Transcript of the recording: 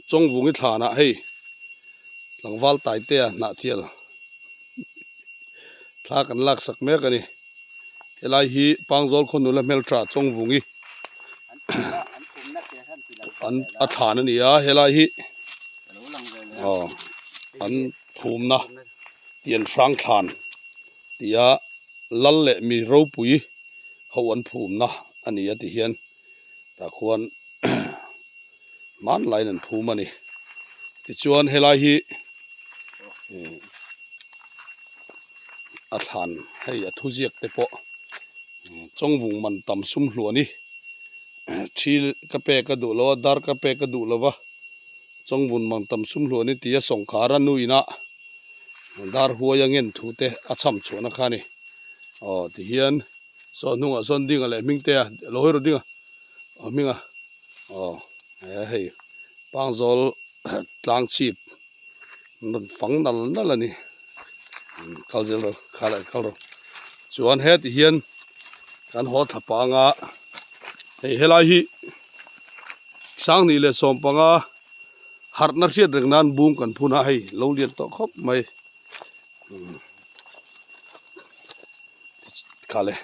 Chawngvungi thlanah hei tlangval Taitea Hnahthial thla kan lak sak mek a ni. Helai hi Pangzawl khaw nula hmeltha Chawngvungi an a thlan a ni a, helai hi aw an phumna tian hrang thlan tia lal leh mi ropui ho an phumna a ni a ti hian tah khuan hmanlaiin an phum a ni. Tichuan helai hi a thlan hei a thuziak te pawh chawngvung man tam sum hluah ni thi ka pek a duh lo a dar ka pek a duh lo va chawngvun man tam sum hluah ni tia sawngkhara nu inah dar huai a ngen thu te a chham chhuahna kha a ni. Aw tihian saw hnungah sawn dinga leh hming te a lo hawi rawh dinga aw hminga aw he hei pangzawl tlang chhip an rawn fang nal nal a ni kal zel rawh kha leh kal rawh chuan heti hian kan haw thla panga hei helai hi sanghnih leh sawmpanga harhna hriat reng nan bung kan phun a hei lo lian tawh khawp mai. Khale.